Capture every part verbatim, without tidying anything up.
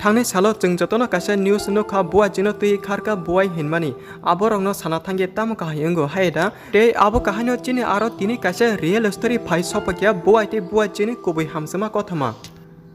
Thangni salo chwng jotono kaisa news nukha, buai chwngno twi kharkha buai hinmani. Aborokno sana thangkhe tamo kahai wngo hai da? Tei abo kahaino chini aro tini kaisa real story phai sopakya, buai tei buai chwngni kubui hamjakma kothoma.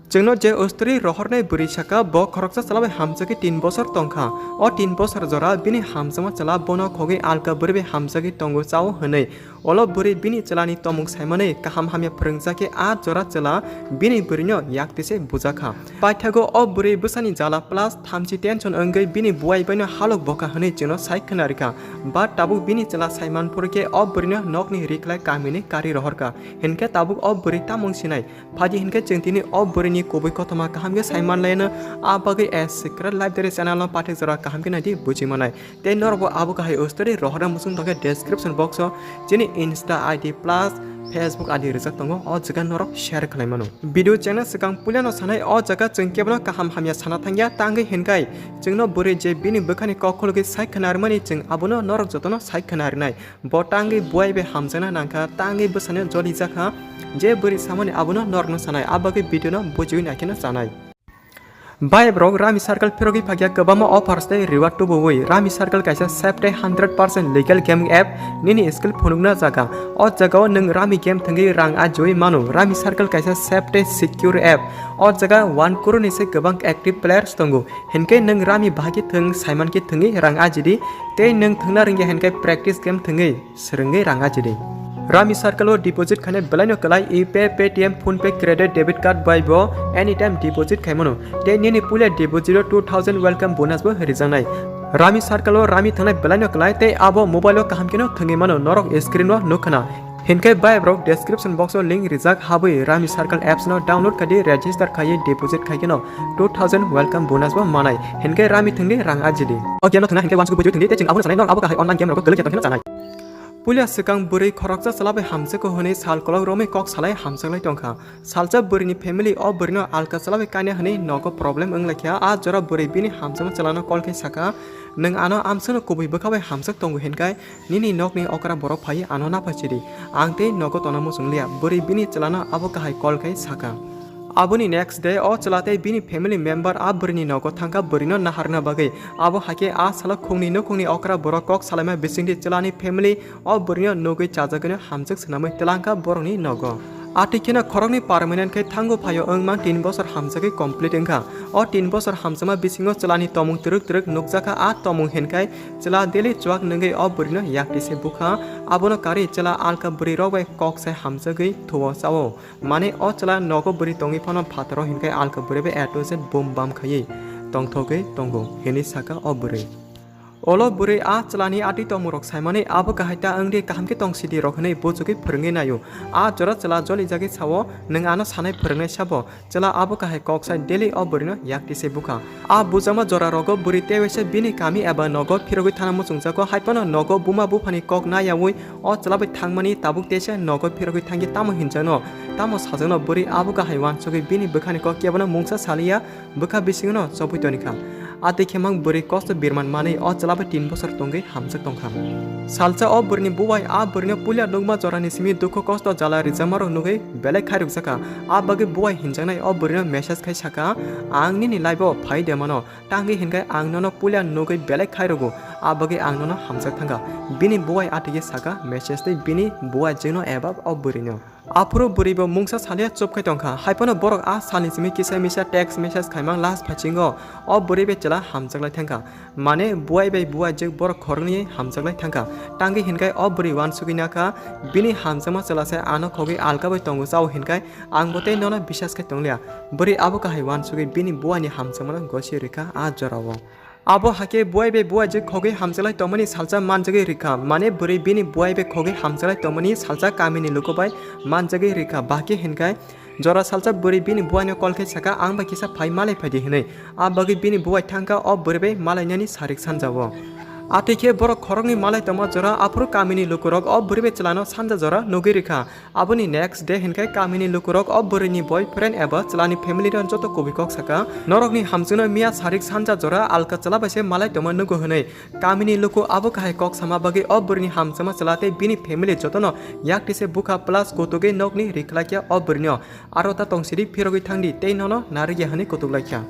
Chwngno je story rohornai bwrwi saka, bo khoroksa chwla bai hamjagwi tin bosor tongkha. O tin bosor jora bini hamjakma chwla bono khogwi alka bwrwi bai hamjagwi tongo chao hwnwi. Olo bwrwi bini chwlani tomung saimani kaham hamya phwrwngjakhe a jora chwla bini bwrwino yaktise bujakha. Paithago o bwrwi bwsani jala plus thamchi tension wngwi bini buai baino halok bokha hwnwi chwngno sai khwnarikha. But tabuk bini chwla saiman phurkhe o bwrwino nokni rikhlai kamini kari rohorkha. Hinkhe tabuk o bwrwi tamung sinai? Phaidi hinkhe chwng tini o bwrwini kubui kothoma kaham khe sai manlaino, a bagwi a Secret Life Diary channel no pathak jora kaham khe naidi buji manai. Tei norokbo abo kahai story rohorna muchung tongkhe description box o chini Insta I D plus Facebook I D rijak tongo, o jaga norok share khlai mano. Video channel swkang puilano sanai o jaga chwng kebono kaham hamya sana thangya, tangwi hinkai chwngno bwrwi je bini bwkhani kok khulugwi sai khwnarmani chwng abono norok jotono sai khwnarnai. Bo tangwi buai bai hamjakna nangkha, tangwi bwsano jolijakha. Je bwrwi samani abono norokno sanai, a bagwi video no bujiwi naikheno chanai. Bai borok Rami Circle phirogwi phakya kwbangma offers tei reward tubuwi. Rami Circle kaisa safe tei hundred percent legal gaming app, nini skill phunukna jaga. O jagao nwng Rami game thwngwi rang ajiwi mano. Rami Circle kaisa safe tei secure app. O jaga one crore ni se kwbang active players tongo. Hinkhe nwng Rami bahai khe thwng, saiman khe thwngwi rang ajidi. Tei nwng thwngna rwngya hinkhe practice game thwngwi swrwngwi rang ajidi. Rami Circle o deposit khainai belaino kwlai U P I, Paytm, PhonePe, credit, debit card bai bo anytime deposit khaimano. Tei nini puila deposit o two thousand welcome bonus bo rijaknai. Rami Circle o Rami thangnai belaino kwlai tei abo mobile o kaham kheno thwngwi mano, norok screen o nukha na. Hinkhe bai borok description box o link rijak, habwi Rami Circle apps no download khaidi, register khaiwi deposit khaikhe no two thousand welcome bonus bo manai. Hinkhe Rami thwngdi, rang ajidi. O game no thwngna hinkhe wansuk bujiwi thwngdi, tei chwng abono sanai norok abo kahai online game rogo kwlwkya tongkheno chanai. Puila swkang bwrwi khoroksa chwla bai hamjwkho hwnwi sal kolok romwi kok salai hamjaklai tongkha. Salsa bwrwini family o bwrwino alka chwla bai kanya hwnwi nogo problem wnglaikha. A jora bwrwi bini hamjakma chwlano call khai sakha, "Nwng ano amsano kubui bwkha bai hamjak tongo hinkai nini nokni okra borok phaiwi ano naphai chidi. Ang tei nogo tongna muchung liya." Bwrwi bini chwlano abo kahai call khai sakha. Aboni next day o chwla tei bini family member a bwrwini nogo thangkha bwrwino naharna bagwi. Abo haikhe a salo khungni nukhungni okra borok kok salaima bisingtwi chwlani family o bwrwino nugwi chajagwino hamjak swnamwi twlangkha borokni nogo. Atwi kheno khoroknwi permanent khai thango phaio wngmang tin bosor hamjagwi complete wngkha. O tin bosor hamjakma bisingo chwlani tomung twrwk twrwk nukjakha, a tomung hinkhai chwla daily chuak nungwi o bwrwino yaktise bukha. Abono karwi chwla alka bwrwirok bai kok sai hamjagwi thuo chao. Mane o chwla nogo bwrwi tongwi phano phataro hinkhai alka bwrwi bai A to Z bum bam khaiwi tongthogwi tongo, hinwi sakha o bwrwi. Olo bwrwi a chwlani atwi tongmungrok saimani abo kahai ta wngdi, kaham khe tong sidi rok hinwi buchugwi phwrwngwi naio. A jora chwla jolijagwi sao, "Nwng ano sanai phwrwngnai sabo?" Chwla abo kahai kok sai daily o bwrwino yaktise bukha. A bujakma jora rogo bwrwi tewaisa bini kami eba nogo phirogwi thana muchungjago, haiphano nogo buma buphani kok nayaui o chwla bai thangmani tabuk teisa nogo phirogwi thangkhe tamo hinjakno, tamo sajakno bwrwi abo kahai wansugwi bini bwkhani kok kebono mungsa saliya. Bwkha bisingno chobwi tonikha. Atwi khemang bwrwi kosto birman manwi o chwla bai tin bosor tongwi hamjak tongkha. Salsa o bwrwini bubai a bwrwino puila nukma jorani simi dukhu kosto jala rijakmarok nugwi belai khairokjakha. A bagwi bubai hinjaknai o bwrwino message khai sakha, "Ang nini life-o phai de mano, tangwi hinkhai ang nono puila nugwi belai khairogo, a bagwi ang nono hamjak thangkha." Bini bubai atwi khe sakha message tei bini bubai jwkno eba o bwrwino. Aphuru bwrwi bo mungsa saliya chupkhai tongkha. Haiphano borok a salni simi kisa misa text message khaimang last phaichingo o bwrwi bai chwla hamjaklai thangkha. Mane buai bai buai jwk borok khoroknwi hamjaklai thangkha. Tangwi hinkhai o bwrwi wansugwi nakha, bini hamjakma chwla se ano khogwi alka bai tongo chao hinkhai ang bo tei nono bisas khai tongliya. Bwrwi abo kahai wansugwi bini buaini hamjakmano gosi rikha a jorao. Abo hakhe buai bai buai jwk khogwi hamjaklai tongmani salsa manjagwi rikha, mane bwrwi bini buai bai khogwi hamjaklai tongmani salsa kamini luku bai manjagwi rikha, bahai khe hinkhai jora salsa bwrwi bini buaino call khai sakha, "Ang bai kisa phai malai phaidi," hinwi. A bagwi bini buai thangkha o bwrwi bai malainani sarik sanjao. Atwi khe borok khoroknwi malai tongma jora aphuru kamini lukurok o bwrwi bai chwlano sanja jora nugwi rikha. Aboni next day hinkhai kamini lukurok o bwrwini boyfriend eba chwlani family rok joto kubui kok sakha, "Norokni hamjakno miya sarik sanja jora alka chwla bai se malai tongma nugo," hinwi. Kamini luku abo kahai kok sama bagwi o bwrwini hamjakma chwla tei bini family jotono yaktise bukha plus kutugwi nokni rikhlaikha o bwrwino, "Aro ta tongsidi phirogwi thangdi tei nono narwkya," hinwi kutuklaikha.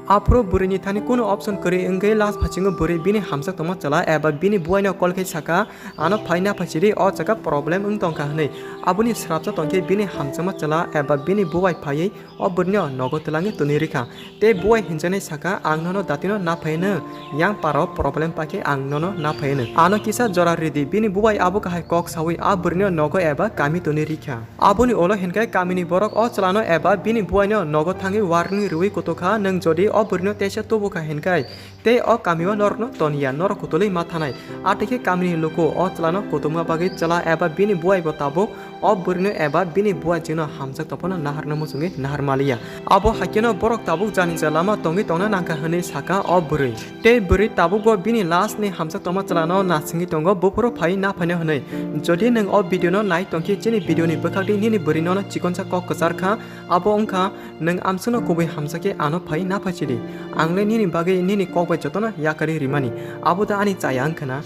Aphuru bwrwini thani kunu option kwrwi wngwi last phasingo bwrwi bini hamjak tongma chwla eba bini buaino call khe saka, "Ano phai na phai sidi, o jaga problem wng tongkha," hwnwi. Aboni srapsa tongkhe bini hamjakma chwla eba bini buai phaiwi o bwrwino nogo twlangwi twnwi rikha. Tei buai hinjaknai saka, "Ang nono datino na phaino, yang paro problem paikhe ang nono na phaino. Ano kisa jora ridi," bini buai abo kahai kok sawi a bwrwino nogo eba kami twnwi rikha. Aboni ulo hinkhe kamini borok o chwlano eba bini buaino nogo thangwi warning rwui kutokha, "Nwng jodi o bwrwino teisa tubukha hinkhe tei o kamio norokno toniya, norok kutulwi ma thanai." Atwikhe kamini luku o chwlano kutukma bagwi chwla eba bini buaibo tabuk o bwrwino eba bini buaijwkno hamjak tongphano naharna muchungwi nahar maliya. Abo haikheno borok tabuk jani ja lama tongwi tongna nangkha hwnwi saka o bwrwi. Tei bwrwi tabukbo bini last ni hamjak tongma chwlano nasingwi tongo, buphuru phai na phaino hwnwi. Jodi nwng o video no nai tongkhe, chini video ni bwkhak di nini bwrwi nono chikonsa kok kwchar kha, abo wngkha, "Nwng amswkno kubui hamjakhe ano phai na phai sidi. Ang le nini bagwi nini kok bai jotono yakarwi rimani. Abo da ani chaya wngkha na?"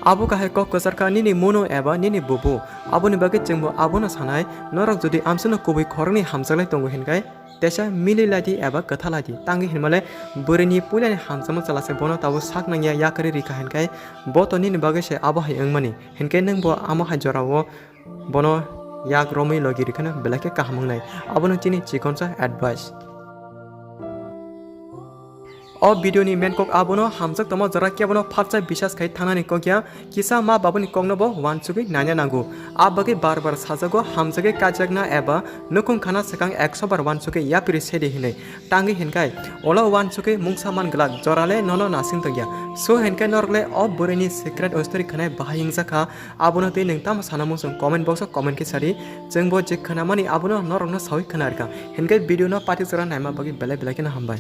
Abo kahai kok kwchar kha nini munu eba nini bubu. Aboni bagwi chwngbo abono sanai, norok jodi amswkno kubui khoroknwi hamjaklai tongo hinkhe, teisa milwi lai di eba kwtha lai di. Tangwi hinmale bwrwini puilani hamjakma chwla se bono tabuk sak nangya yakarwi rikha hinkhe, bo to nini bagwi se abo hai wngmani. Hinkhe nwngbo amo hai jorao bono yak romwi logi rikhano belai khe kaham wngnai. Abono chini chikonsa advice. O video ni main kok abono, hamjak tongma jora kebono phatsa bisas khai thangnani kok ya, kisa ma babuni kokno bo wansugwi naina nango. A bagwi bar bar sajago, hamjagwi kaijakna eba nukhung khana swkang ekso bar wansugwi yapiri sedi hinwi. Tangwi hinkhai, ulo wansugwi mungsa man glak, jora le nono nasing tongya. So hinkhai norok le o bwrwini secret o story khwnai bahai wngjakha, abono tei nwng tamo sana muchung comment box o comment khe sadi. Chwngbo je khwnamani abono norokno sawi khwnarikha. Hinkhai video no pathik jora naima bagwi belai belai kheno hambai.